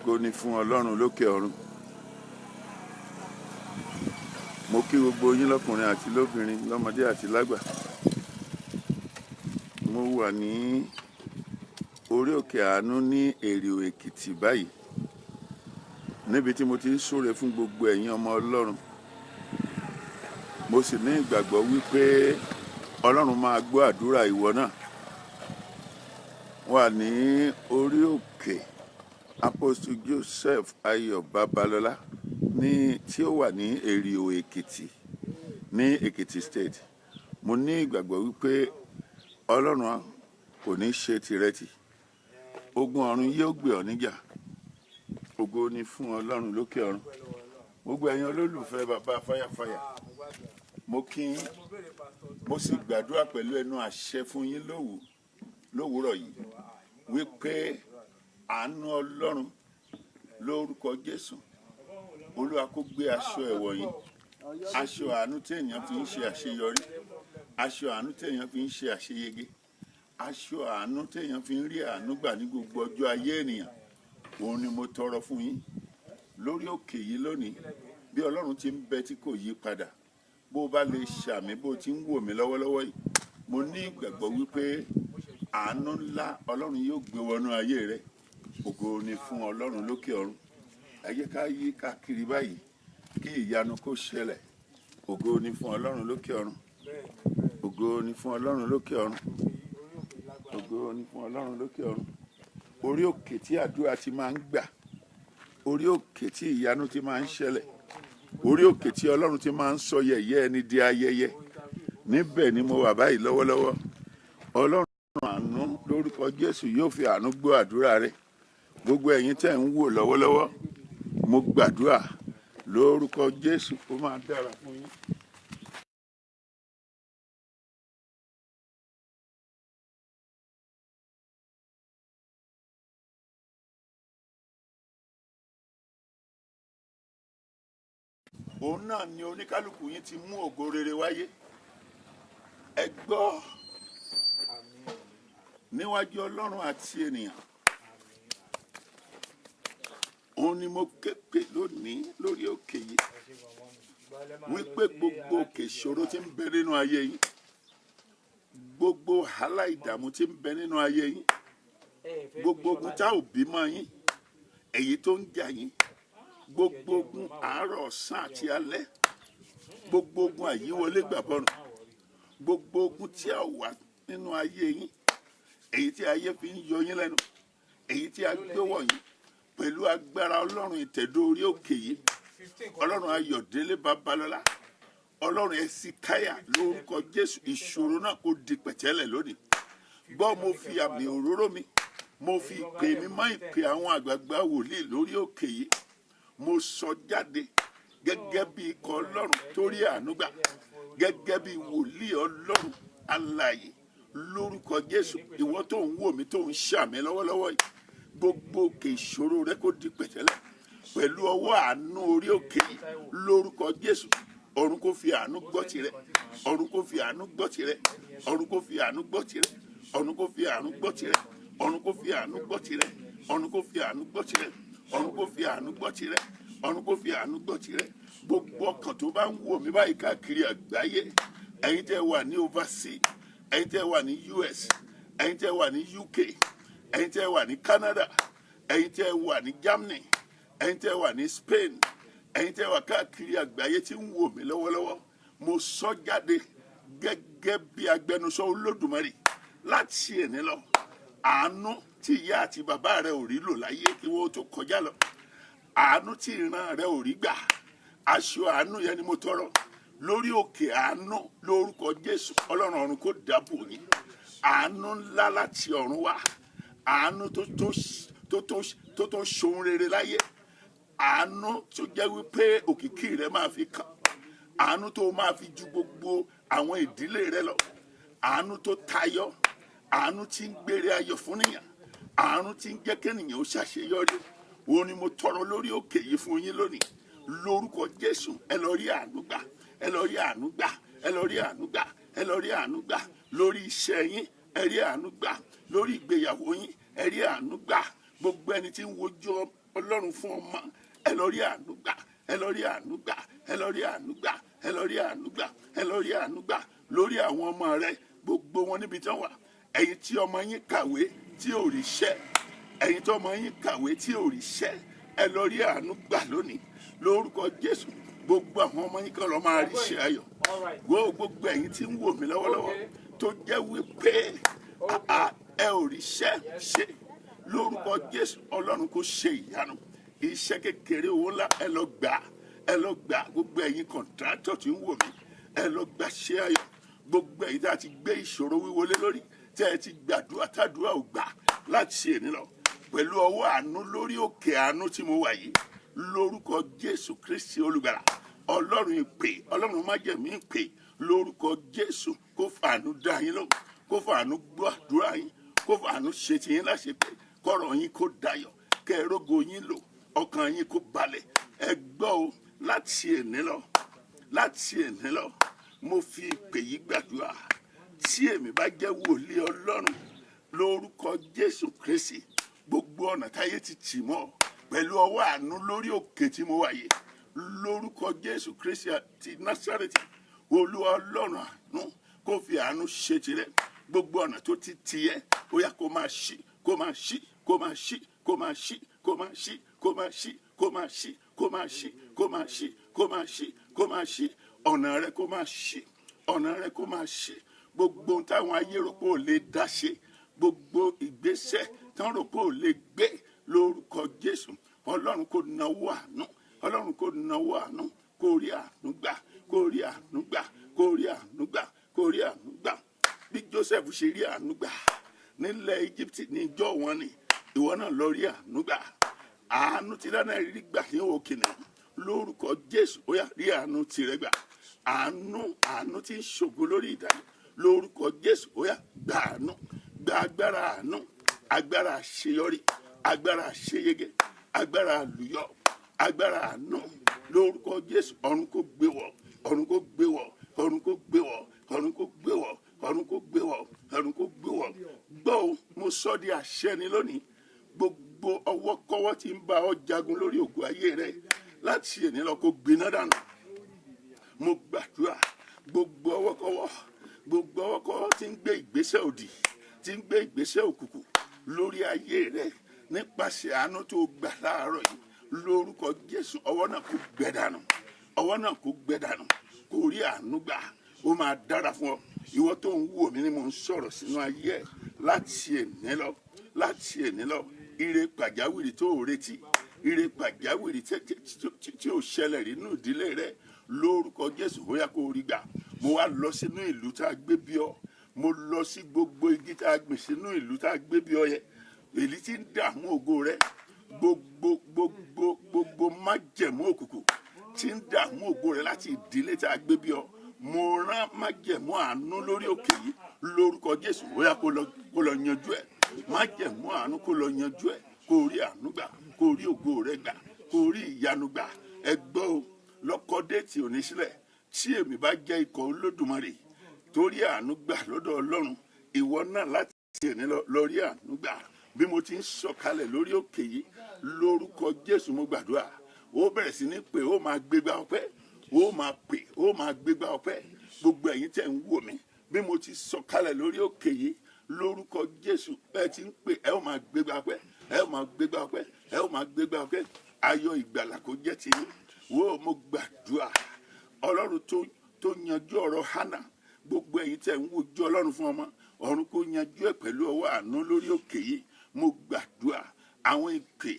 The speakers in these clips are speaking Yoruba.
Ògo ni fún Ọlọ́run lókè ọ̀run. Mo kí gbogbo yín lọ́kùnrin àti lóbìnrin, lọ́mọdé àti lágbà. Mo wà ní orí òkè àánú ní Èrìò Èkìtì báyìí, níbi tí mo ti ń súre fún gbogbo ẹ̀yin ọmọ Ọlọ́run. Mo sì ní ìgbàgbọ́ wípé Ọlọ́run máa gbọ́ àdúrà ìwọ náà. Wà ní orí òkè Apostle Joseph Ayọ̀ Babalọ́lá ní tí ó wà ní Èrìò Èkìtì ní Èkìtì State. Mo ní ìgbàgbọ́ wípé Ọlọ́run kò ní ṣe tirẹ̀ tì. Ogun ọ̀run yóò gbé ọ níjà. Ògo ni fún Ọlọ́run lókè ọ̀run. Gbogbo ẹ̀yin olólùfẹ́ bàbá fáyàfáyà, mo kí yín, mo sì gbàdúrà pẹ̀lú ẹnu àṣẹ fún yín lówùúrọ̀ yìí wípé àánú Ọlọ́run lórúkọ Jésù, Olúwa kó gbé aṣọ ẹ̀wọ̀ yín, aṣọ àánú tí èèyàn fi ń ṣe àṣeyọrí, aṣọ àánú tí èèyàn fi ń ṣe àṣeyege, aṣọ àánú tí èèyàn fi ń rí àánú gbà ní gbogbo ọjọ́ ayé ènìyàn. Òun ni mo tọrọ fún yín lórí òkè yìí lónìí. Bí Ọlọ́run ti ń bẹ tí kò yí padà, bó o bá lè ṣàmì bó o ti ń wò mí lọ́wọ́lọ́wọ́ yìí, mo ní ìgbàgbọ́ wípé àánú ńlá Ọlọ́run yóò gbé wọnú ayé rẹ. Ògo ni fún Ọlọ́run lókè ọ̀run. Ẹ jẹ́ ká yí káàkiri báyìí kí ìyanu kó ṣẹlẹ̀. Ògo ni fún Ọlọ́run lókè ọ̀run. Ògo ni fún Ọlọ́run lókè ọ̀run. Ògo ni fún Ọlọ́run lókè ọ̀run. Orí òkè tí àdúrà ti máa ń gbà, orí òkè tí ìyanu ti máa ń ṣẹlẹ̀, orí òkè tí Ọlọ́run ti máa ń sọ yẹ̀yẹ́ ẹni di ayẹyẹ, níbẹ̀ ni mo wà báyìí lọ́wọ́lọ́wọ́. Ọlọ́run àánú lórúkọ Jésù yóò fi àánú gbọ́ àdúrà rẹ. Gbogbo ẹ̀yin tẹ́ ń wò lọ́wọ́lọ́wọ́, mo gbàdúrà lórúkọ Jésù, ó máa dára fún yín. Òun náà ni oníkálukú yín ti mú ògo rere wáyé. Ẹ gbọ́, níwájú Ọlọ́run àti ènìyàn, òun ni mo ké pè lónìí lórí òkè yìí wípé gbogbo òkè ìṣòro tí ń bẹ nínú ayé yín, gbogbo wàhálà ìdààmú tí ń bẹ nínú ayé yín, gbogbo ogun tá ò bí mọ́ yín, èyí tó ń jà yín, gbogbo ogun àárọ̀, ọ̀sán àti alẹ́, gbogbo ogun àyíwọlé gbàbọ̀rùn, gbogbo ogun tí a wà nínú ayé yín, èyí tí ayé fi ń yọ yín lẹ́nu, èyí tí a gbé wọ̀ yín, pẹ̀lú agbára Ọlọ́run ìtẹ̀dó orí òkè yìí, Ọlọ́run Ayọ̀délé Babalọ́lá, Ọlọ́run Ẹ̀sìkáyà, lórúkọ Jésù, ìṣòro náà kó di pẹ̀tẹ́lẹ̀ lónìí. Gbọ́, mo fi àmì òróró mi, mo fi ìpè mi mọ́ ìpè àwọn àgbààgbà wòlíì lórí òkè yìí, mo sọ jáde gẹ́gẹ́ bí ikọ̀ Ọlọ́run torí àánú gbà, gẹ́gẹ́ bí wòlíì Ọlọ́run alààyè lórúkọ Jésù. Ìwọ tó ń wò mí, tó ń ṣàmì lọ́wọ́lọ́wọ́ yìí, gbogbo òkè ìṣòro rẹ kó di pẹ̀tẹ́lẹ̀ pẹ̀lú ọwọ́ àánú orí òkè yìí lórúkọ Jésù. Ọ̀run kó fi àánú gbọ́ tirẹ̀. Ọ̀run kó fi àánú gbọ́ tirẹ̀. Ọ̀run kó fi àánú gbọ́ tirẹ̀. Ọ̀run kó fi àánú gbọ́ tirẹ̀. Ọ̀run kó fi àánú gbọ́ tirẹ̀. Ọ̀run kó fi àánú gbọ́ tirẹ̀. Ọ̀run kó fi àánú gbọ́ tirẹ̀. Ọ̀run kó fi àánú gbọ́ tirẹ̀. Gbogbo ọkàn tó bá ń wò mí báyìí káàkiri àgbáyé, ẹ̀yin tẹ́ wà ní overseas, ẹ̀yin tẹ́ wà ní US, ẹ̀yin tẹ́ wà ní UK, ẹ̀yin tẹ́ wà ní Canada, ẹ̀yin tẹ́ wà ní Germany, ẹ̀yin tẹ́ wà ní Spain, ẹ̀yin tẹ́ wà káàkiri àgbáyé tí ń wò mí lọ́wọ́lọ́wọ́, mo sọ jáde gẹ́gẹ́ bí agbẹnusọ Olódùmarè láti èní lọ, àánú tí ìyá àti bàbá rẹ ò rí lò láyé kí wọ́n tó kọjá lọ, àánú tí ìran rẹ ò rí gbà, aṣọ àánú yẹn ni mo tọrọ lórí òkè àánú lórúkọ Jésù. Ọlọ́run ọ̀run kó dáàbò yín. Àánú ńlá láti ọ̀run wá, àánú tó tó tó tó tó tó ṣohun rere láyé, àánú tó jẹ́ wípé òkìkí rẹ máa fi kàn, àánú tó máa fi ju gbogbo àwọn ìdílé rẹ lọ, àánú tó tayọ, àánú tí ń gbére ayọ̀ fún nìyàn, àánú tí ń jẹ́ kéèyàn ó ṣàṣeyọrí, òun ni mo tọrọ lórí òkè yìí fún yín lónìí lórúkọ Jésù. Ẹ lọ rí àánú gbà. Ẹ lọ rí àánú gbà. Ẹ lọ rí àánú gbà. Ẹ lọ rí àánú gbà lórí iṣẹ́ yín. Ẹ rí àánú gbà lórí ìgbéyàwó yín. Ẹ rí àánú gbà. Gbogbo ẹni tí ń wojú Ọlọ́run fún ọmọ, ẹ lọ rí àánú gbà, ẹ lọ rí àánú gbà, ẹ lọ rí àánú gbà, ẹ lọ rí àánú gbà, ẹ lọ rí àánú gbà lórí àwọn ọmọ rẹ, gbogbo wọn níbi tí wọ́n wà. Ẹ̀yin tí ọmọ yín kàwé tí ò ríṣẹ́, ẹ̀yin tí ọmọ yín kàwé tí ò ríṣẹ́, ẹ lọ rí àánú gbà lónìí lórúkọ Jésù. Gbogbo àwọn ọmọ yín kan lọ máa ríṣẹ́ ayọ̀. Gbogbo ẹ̀yin tí ń wò mí lọ́wọ́lọ́wọ́ tó jẹ́ wípé ẹ ò ríṣẹ́ ṣe, lórúkọ Jésù, Ọlọ́run kò ṣe ìyanu. Iṣẹ́ kékeré, owó ńlá, ẹ lọ gbà, ẹ lọ gbà. Gbogbo ẹ̀yin contractor tí ń wò mí, ẹ lọ gbà ṣe ayọ̀. Gbogbo ẹ̀yin tí a ti gbé ìṣòro wíwọlé lórí, tẹ́ ẹ ti gbàdúrà tàdúrà ò gbà, láti ṣe èní lọ, pẹ̀lú ọwọ́ àánú lórí òkè àánú tí mo wà yìí, lórúkọ Jésù Kristi Olùgbàlà, Ọlọ́run ìpè, Ọlọ́run májẹ̀mú ìpè, lórúkọ Jésù, kó fàánú dá yín lóhùn, kó fàánú gbọ́ àdúrà yín, kó fàánú ṣe tiyín láṣepé, kọ́rọ̀ yín kó dayọ̀, kẹ́ ẹ rógo yín lò, ọkàn yín kó balẹ̀. Ẹ gbọ́ o, láti èní lọ, láti èní lọ, mo fi ìpè yìí gbàdúrà. Tí èmi bá jẹ́ wòlíì Ọlọ́run, lórúkọ Jésù Kristi, gbogbo ọ̀nà táyé ti tì mọ́, pẹ̀lú ọwọ́ àánú lórí òkè tí mo wà yìí, lórúkọ Jésù Kristi ti Násárẹ́tì, Olúwa Ọlọ́run àánú kó fi àánú ṣe tirẹ̀. Gbogbo ọ̀nà tó ti tì yẹ, ó yá, kó máa ṣí, kó máa ṣí, kó máa ṣí, kó máa ṣí, kó máa ṣí, kó máa ṣí, kó máa ṣí, kó máa ṣí, kó máa ṣí, kó máa ṣí, kó máa ṣí. Ọ̀nà rẹ kó máa ṣí, ọ̀nà rẹ kó máa ṣí. Gbogbo ohun táwọn ayé rò pé ò lè dá ṣe, gbogbo ìgbésẹ̀ tán rò pé ò lè gbé, lórúkọ Jésù, Ọlọ́run kò náwó àánú, Ọlọ́run kò náwó àánú, kó rí àánú gbà, kó rí àánú gbà, kó rí àánú gbà, kó rí àánú gbà. Bí Joseph ṣe rí àánú gbà nílẹ̀ Egypt ní ìjọ wọn ni, ìwọ náà lọ rí àánú gbà. Àánú tí dáná rí gbà ní òkè náà, lórúkọ Jésù, ó yá, rí àánú tirẹ̀ gbà. Àánú, àánú tí ń ṣògo lórí ìdájọ́, lórúkọ Jésù, ó yá, gbà àánú, gba agbára àánú, agbára àṣeyọrí, agbára àṣeyege, agbára àlùyọ, agbára àánú, lórúkọ Jésù. Ọ̀run kò gbé wọ̀, ọ̀run kò gbé wọ̀, ọ̀run kò gbé wọ̀, ọ̀run kò gbé wọ̀, ọ̀run kò gbé wọ̀, ọ̀run kò gbé wọ̀. Gbọ́ o, mo sọ di àṣẹ ni lónìí. Gbogbo ọwọ́kọ́wọ́ tí ń bá ọ jagun lórí ògùn ayé rẹ, láti èní lọ, kó gbiná dànù. Mo gbàdúrà, gbogbo ọwọ́kọ́wọ́, gbogbo ọwọ́kọ́wọ́ tí ń gbé ìgbésẹ̀ òdì, tí ń gbé ìgbésẹ̀ òkùnkùn lórí ayé rẹ, nípasẹ̀ àánú tó gbà láàárọ̀ yìí, lórúkọ Jésù, ọwọ́ náà kó gbẹ dànù, ọwọ́ náà kó gbẹ dànù. Kó rí àánú gbà, ó máa dára fún ọ. Ìwọ tó ń wò mí ni mò ń sọ̀rọ̀ sínú ayé ẹ̀. Láti èní lọ, láti èní lọ, ire pàjáwìrì tó ò retí, ire pàjáwìrì tí ò ṣẹlẹ̀ rí nínú ìdílé rẹ, lórúkọ Jésù, bóyá kó rí gbà. Mo wá lọ sínú ìlú tá a gbé bí ọ, mo lọ sí gbogbo igi tá a gbìn sínú ìlú tá a gbé bí ọ yẹ, èyí tí ń dààmú ògo rẹ. Gbogbo, gbogbo, gbogbo májẹ̀mú òkùnkùn tí ń dààmú ògo rẹ láti ìdílé tá a gbé bí ọ, mo rán májẹ̀mú àánú lórí òkè yìí, lórúkọ Jésù, bóyá kó lọ yanjú ẹ̀. Májẹ̀mú àánú kó lọ yanjú ẹ̀, kó rí àánú gbà, kó rí ògo rẹ gbà, kó rí ìyanu gbà. Ẹ gbọ́ o, lọ́kọ́ date òní sílẹ̀. Tí èmi bá jẹ́ ikọ̀ Olódùmarè torí àánú gbà lọ́dọ̀ Ọlọ́run, ìwọ náà láti èní lọ, lọ rí àánú gbà. Bí mo ti ń sọ̀kalẹ̀ lórí òkè yìí, lórúkọ Jésù, mo gbàdúrà, ó bẹ̀rẹ̀ sí ní pé ó máa gbégbá ọpẹ́, ó máa pè, ó máa gbégbá ọpẹ́. Gbogbo ẹ̀yin tẹ̀ ń wò mí, bí mo ti sọ̀kalẹ̀ lórí òkè yìí, lórúkọ Jésù, ẹ ti ń pè, ẹ ó máa gbégbá ọpẹ́, ẹ ó máa gbégbá ọpẹ́, ẹ ó máa gbégbá ọpẹ́. Ayọ̀ ìgbàlà kó jẹ́ tiyín. Wo, mo gbàdúrà, Ọlọ́run tó yanjú ọ̀rọ̀ Hánà, gbogbo ẹ̀yin tẹ̀ ń wojú Ọlọ́run fún ọmọ, ọ̀run kó yanjú ẹ̀ pẹ̀lú ọwọ́ àánú lórí òkè yìí. Mo gbàdúrà, àwọn ìpè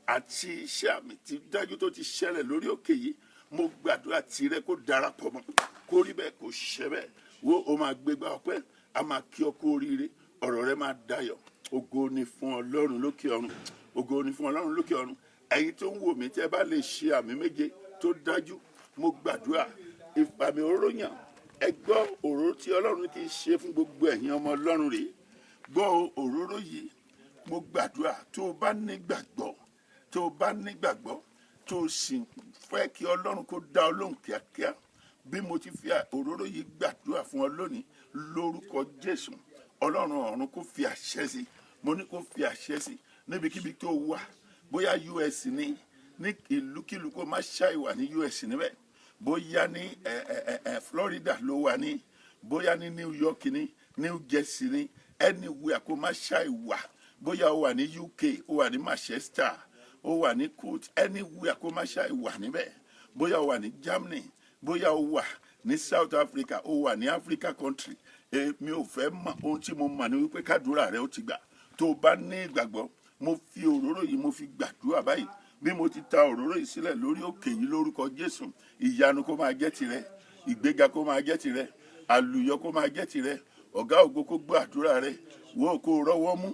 àti iṣẹ́ àmì tí dájú tó ti ṣẹlẹ̀ lórí òkè yìí, mo gbàdúrà, tirẹ̀ kó darapọ̀ mọ́, kó rí bẹ́ẹ̀, kó ṣẹ bẹ́ẹ̀. Wo, o máa gbégbá ọpẹ́, a máa kí ọ kú oríire, ọ̀rọ̀ rẹ máa dayọ̀. Ògo ni fún Ọlọ́run lókè ọ̀run, ògo ni fún Ọlọ́run lókè ọ̀run. Ẹ̀yin tó ń wò mí, tẹ́ bá lè ṣe àmì méje tó dájú, mo gbàdúrà, ìfàmì òróró yàn. Ẹ gbọ́, òróró tí Ọlọ́run ti ṣe fún gbogbo ẹ̀yin ọmọ Ọlọ́run rèé. Gbọ́ o, òróró yìí, mo gbàdúrà, tó o bá nígbàgbọ́, tó o bá nígbàgbọ́, tó o sì fẹ́ kí Ọlọ́run kó dá ọ lóhùn kíákíá, bí mo ti fi òróró yìí gbàdúrà fún ọ lónìí, lórúkọ Jésù, Ọlọ́run ọ̀run kó fi àṣẹ sí. Mo ní kó fi àṣẹ sí níbikíbi tó wà. Gbogbo ẹ̀yin tẹ́ ń wò mí, Bóyá US ní, ní ìlúkìlú kó má ṣàìwà ní US níbẹ̀, bóyá ní ẹ ẹ ẹ Florida ló wà ní, bóyá ní New York ní, New Jersey ní, anywhere kó má ṣàìwà, bóyá ó wà ní UK, ó wà ní Manchester, ó wà ní Court, anywhere kó má ṣàìwà níbẹ̀, bóyá ó wà ní Germany, bóyá ó wà ní South Africa, ó wà ní Africa country, èmi ò fẹ́ mọ̀. Ohun tí mo mọ̀ ní wípé kádùúrà rẹ ó ti gbà tó o bá ní ìgbàgbọ́. Mo fi òróró yìí, mo fi gbàdúrà báyìí. Bí mo ti ta òróró yìí sílẹ̀ lórí òkè yìí, lórúkọ Jésù, ìyanu kó máa jẹ́ tirẹ̀, ìgbéga kó máa jẹ́ tirẹ̀, àlùyọ kó máa jẹ́ tirẹ̀. Ọ̀gá ògo kó gbọ́ àdúrà rẹ. Wo kó rọ́wọ́ mú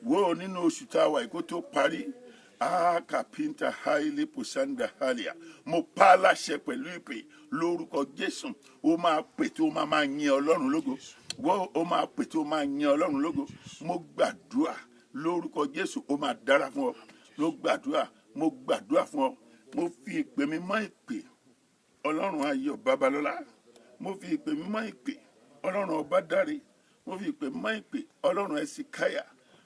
wo nínú oṣù tá a wà yìí kó tó parí. Akapinta haile posanda halia. Mo pa á láṣẹ pẹ̀lú ìpè lórúkọ Jésù, ó máa pè tó máa máa yin Ọlọ́run lógo. Wọ́n ó máa pè tó máa yin Ọlọ́run lógo. Mo gbàdúrà lórúkọ Jésù, ó máa dára fún ọ. Ló gbàdúrà, mo gbàdúrà fún ọ. Mo fi ìpè mi mọ́ ìpè Ọlọ́run Ayọ̀ Babalọ́lá. Mo fi ìpè mi mọ́ ìpè Ọlọ́run Ọbádáre. Mo fi ìpè mọ́ ìpè Ọlọ́run Ẹ̀sìkáyà.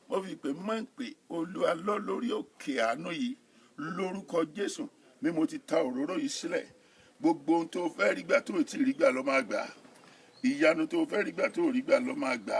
Mo fi ìpè mọ́ ìpè Olúwa lọ lórí òkè àánú yìí. Lórúkọ Jésù, bí mo ti ta òróró yìí sílẹ̀, gbogbo ohun tó fẹ́ rí gbà tó ò tí ì rí gbà ló máa gbà. Ìyanu tó fẹ́ rí gbà tó ò rí gbà ló máa gbà.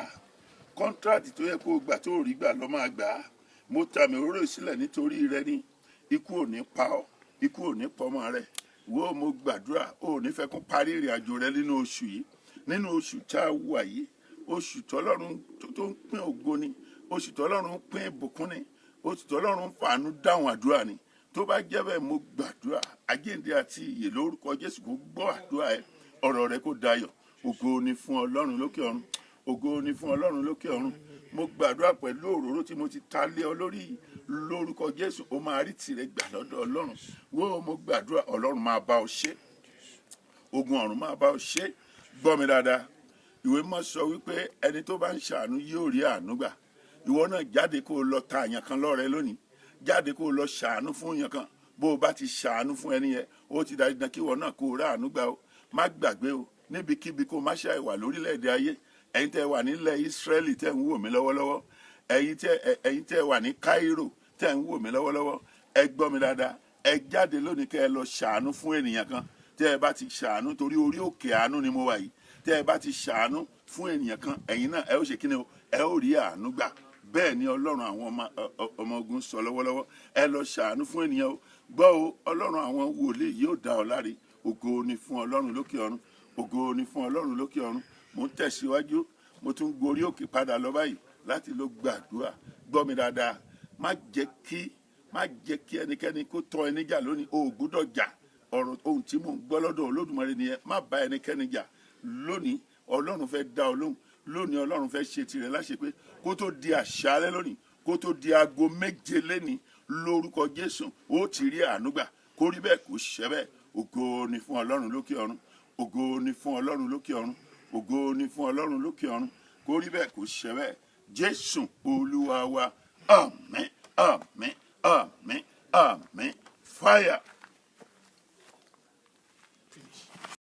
Contract tó yẹ kó o gbà tó ò rí gbà ló máa gbà. Mo ta mi òróró yìí sílẹ̀ nítorí rẹ ní. Ikú ò ní pa ọ́, ikú ò ní pa ọmọ rẹ. Wo, mo gbàdúrà, ò ní fẹ́ kún parí ìrìn àjò rẹ nínú oṣù yìí, nínú oṣù tá a wà yìí, oṣù tọ́lọ́run tó ń pín ògo ni, oṣù tọ́lọ́run ń pín ìbùkún ni, oṣù tọ́lọ́run ń fàánú dáhùn àdúrà ni. Tó bá jẹ́ bẹ́ẹ̀, mo gbàdúrà, àjíǹde àti ìyè, lórúkọ Jésù, kó gbọ́ àdúrà ẹ, ọ̀rọ̀ rẹ kó dayọ̀. Ògo ni fún Ọlọ́run lókè ọ̀run. Ògo ni fún Ọlọ́run lókè ọ̀run. Mo gbàdúrà pẹ̀lú òróró tí mo ti ta lé ọ lórí yìí, lórúkọ Jésù, ó máa rí tìrẹ gbà lọ́dọ̀ Ọlọ́run. Wo, mo gbàdúrà, Ọlọ́run máa bá ọ ṣe, ogun ọ̀run máa bá ọ ṣe. Gbọ́ mi dáadáa, ìwé mọ́ sọ wípé ẹni tó bá ń ṣàánú yóò rí àánú gbà. Ìwọ náà jáde kó o lọ ta àyàn kan lọ́rẹ lónìí. Jáde kó o lọ ṣàánú fún yàn kan. Bó o bá ti ṣàánú fún ẹni yẹn, ó ti dájú kí ìwọ náà kó o rí àánú gbà o. Má gbàgbé o, níbikíbi kó o má ṣàì wà lórílẹ̀‐èdè ayé, ẹ̀yin tẹ́ wà nílẹ̀ Ísírẹ́lì tẹ́ ń wò mí lọ́wọ́lọ́wọ́, ẹ̀yin tẹ́ wà ní Cairo tẹ́ ń wò mí lọ́wọ́lọ́wọ́, ẹ gbọ́ mi dáadáa. Ẹ jáde lónìí kẹ́ ẹ lọ ṣàánú fún ènìyàn kan. Tẹ́ ẹ bá ti ṣàánú, torí orí òkè àánú ni mo wà yìí, tẹ́ ẹ bá ti ṣàánú fún ènìyàn kan, ẹ̀yin náà ẹ ó ṣe kí ni o? Ẹ ó rí àánú gbà. Bẹ́ẹ̀ ni Ọlọ́run àwọn ọmọ ogun sọ lọ́wọ́lọ́wọ́. Ẹ lọ ṣàánú fún ènìyàn o. Gbọ́ o, Ọlọ́run àwọn wòlíì yóò dá ọ láre. Ògo ni fún Ọlọ́run lókè ọ̀run. Ògo ni fún Ọlọ́run lókè ọ̀run. Mo ń tẹ̀síwájú, mo tún gorí òkè padà lọ báyìí láti lọ gbàdúrà. Gbọ́ mi dáadáa, má jẹ́ kí ẹnikẹ́ni kó tọ́ ẹni jà lónìí. O ò gbúdọ̀ jà. Ọ̀rọ̀ ohun tí mò ń gbọ́ lọ́dọ̀ Olódùmarè nìyẹn. Má bá ẹnikẹ́ni jà lónìí. Ọlọ́run fẹ́ dá ọ lóhùn lónìí. Ọlọ́run fẹ́ ṣe tirẹ̀ láṣẹ pé kó tó di àṣálẹ́ lónìí, kó tó di aago 7 lẹ́ni, lórúkọ Jésù, ó ti rí àánú gbà. Kó rí bẹ́ẹ̀, kó ṣẹ bẹ́ẹ̀. Ògo ni fún Ọlọ́run lókè ọ̀run. Ògo ni fún Ọlọ́run lókè ọ̀run. Ògo ni fún Ọlọ́run lókè ọ̀run. Kó rí bẹ́ẹ̀, kó ṣẹ bẹ́ẹ̀. Jésù Olúwa wa. Àmín, àmín, àmín, àmín. Fire.